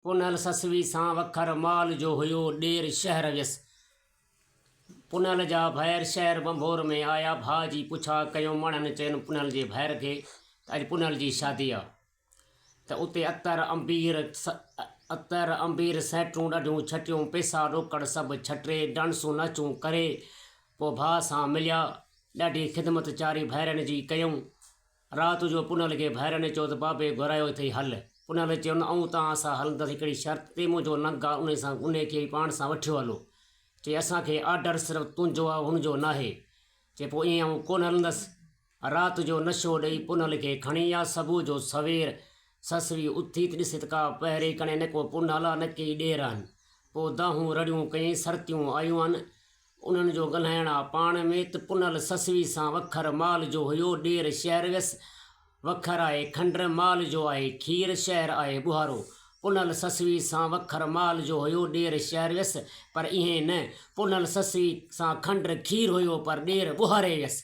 پنهل سسوي سان وکر مال جو هيو، ڏير شهر ويس. پنهل جا ڀائر شهر ڀنڀور ۾ آيا، ڀاء جي پڇا ڪيون، ماڻهن چين پنهل جي ڀائر کي ته اڄ پنهل جي شادي آ. ته اتي عطر عنبير عطر عنبير سيٽون ڏاڍيون ڇٽيون، پئسا ڏوڪڙ سڀ ڇٽي، ڊانسون ناچون ڪري پوء ڀاء سان مليا. ڏاڍي خدمت چاري ڀائرن جي ڪيائون. رات جو پنهل کي ڀائرن چيو ته بابي گهرايو اٿئي هل. پنهل چيو نه آئون توهان سان هلندس هڪڙي شرط تي منهنجو ننگ آ انهي سان انهي کي پاڻ سان وٺيو هلو. چي اسان کي آرڊر صرف تنهنجو آ هن جو ناهي. چي پوء ائين آئون ڪونه هلندس. رات جو نشو ڏئي پنهل کي کڻي آ صبح جو سوير سسوي اٿي ته ڏسي ته ڪا پهري ڪڻي نه ڪو پنهل آ نه ڪي ڏير آهن. پوء دانهون رڙيون ڪيائين سرتيون آيون آهن. انهن جو ڳالهائڻ آ پاڻ ۾ ته پنهل سسوي سان وکر مال جو هيو، ڏير شهر ويس، وکر آهي کنڊ، مال جو آهي کير، شهر آهي ٻوهارو. پنهل سسوي سان وکر مال جو هيو، ڏير شهر ويس، پر ائين نه، پنهل سسوي سان کنڊ کير هيو، پر ڏير ٻوهاري ويس.